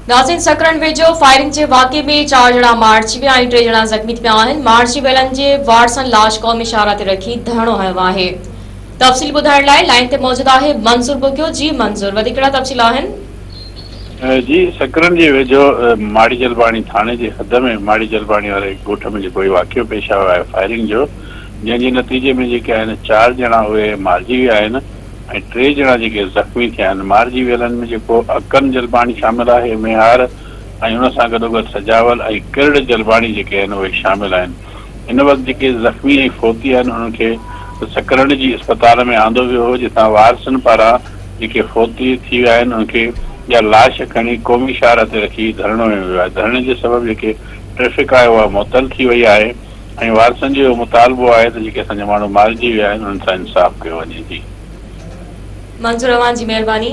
ناظرين سڪرنڊ ويجهو فائرنگ جي واقعي ۾ چار ڄڻا مارجي ويا ۽ ٽي ڄڻا زخمي ٿي پيا آهن، مارجي ويلن جي وارثن لاش قومي شاهراهه تي رکي ڌرڻو هنيو آهي. تفصيل ٻڌائڻ لاء لائين تي موجود آهي منظور ٻگهيو، جي منظور وڌيڪ ڪهڙا تفصيل آهن؟ جي سڪرنڊ جي ويجهو ماڙي جلباڻي ٿاڻي جي حد ۾ ماڙي جلباڻي واري ڳوٺ ۾ جيڪو هي واقعو پيش آيو آهي فائرنگ جو جنهن جي نتيجي ۾ جيڪي آهن چار ڄڻا اهي مارجي ويا آهن ۽ ٽي ڄڻا جيڪي زخمي ٿيا آهن، مارجي ويلن ۾ جيڪو اڪن جلباڻي شامل آهي، ميهار ۽ ان سان گڏوگڏ سجاول ۽ ڪرڙ جلباڻي جيڪي آهن اهي شامل آهن. هن وقت جيڪي زخمي ۽ فوتي آهن انهن کي سڪرنڊ جي اسپتال ۾ آندو ويو هو جتان وارثن پاران جيڪي فوتي ٿي ويا آهن انهن کي جا لاش کڻي قومي شاهراهه تي رکي ڌرڻو هنيو ويو آهي، ڌرڻي جي سبب جيڪي ٽريفڪ آهي اها معطل ٿي وئي آهي. ۽ وارثن جو اهو مطالبو آهي ته جيڪي اسان جا ماڻهو مارجي ويا آهن انهن سان انصاف ڪيو وڃي جي. منظور اوهان جي مهرباني.